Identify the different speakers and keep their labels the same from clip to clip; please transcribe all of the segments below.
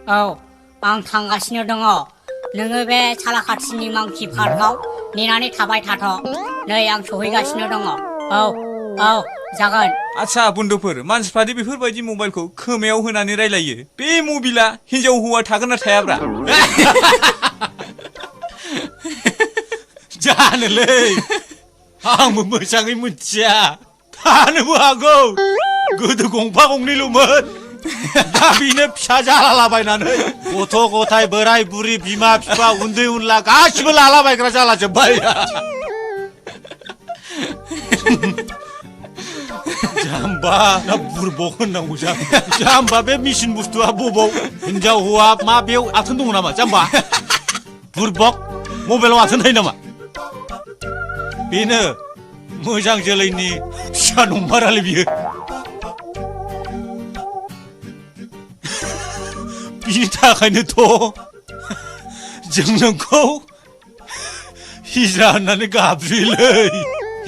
Speaker 1: औ आं थांगासिनो दङ नोङो बे सालाखाथिनि मांकि पार्कआव नेनानै थाबाय थाथ' नै आं सहैगासिनो दङ औ जागोन
Speaker 2: आच्छा बन्दुफोर मानसिफ्रादि बेफोरबायदि मबाइलखौ खोमायाव होनानै रायलायो बे मबिला हिनजाव हौवा थागोन ना थायाब्रा
Speaker 3: जानोलै आंबो मोजाङै मिथिया थानोबो हागौ गोदो गंफा गंनैल'मोन दा बेनो फिसा जालालाबायनानै गथ' गथाय बोराय बुरि बिमा बिफा उन्दै उनला गासिबो लालाबायग्रा जालाजोब्बाय जाम्बा ना बुरबक होननांगौ जाम्बा बे मेचिन बुस्थुआ बबाव हिनजाव हौवा मा बेयाव आथोन दङ नामा जाम्बा बुरबक मबाइलाव आथोन थायो नामा बेनो मोजां जोलैनि फिसा नंमारालै बियो बिनि थाखायनोथ' जों नोंखौ हिजरा होननानै गाबज्रियोलै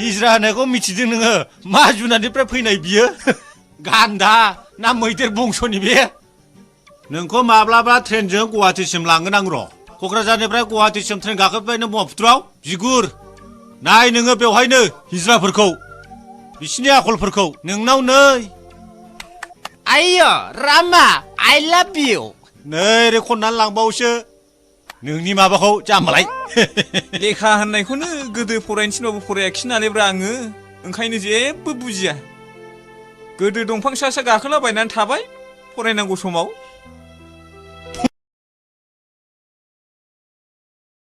Speaker 3: हिजरा होननायखौ मिथिदों नोङो मा जुनारनिफ्राय फैनाय बियो गान्दा ना मैदेर बंस'नि बे नोंखौ माब्लाबा ट्रेनजों गुवाहाटिसिम लांगोन आं र' क'क्राझारनिफ्राय गुवाहाटिसिम ट्रेन गाखोबाय नों ब्रह्मपुत्रआव बिगुर नाय नोङो बेवहायनो हिजराफोरखौ बिसिनि आखलफोरखौ नोंनाव नै आइयो रामा आइ लाभ इउ नै रे खननानै लांबावसो नोंनि माबाखौ जाम्बालाय
Speaker 2: लेखा होननायखौनो गोदो फरायनो थिनबाबो फरायाखिसै नालायब्रा आङो ओंखायनो जेबो बुजिया गोदो दंफां सा सा गाखोलाबायनानै थाबाय फरायनांगौ समाव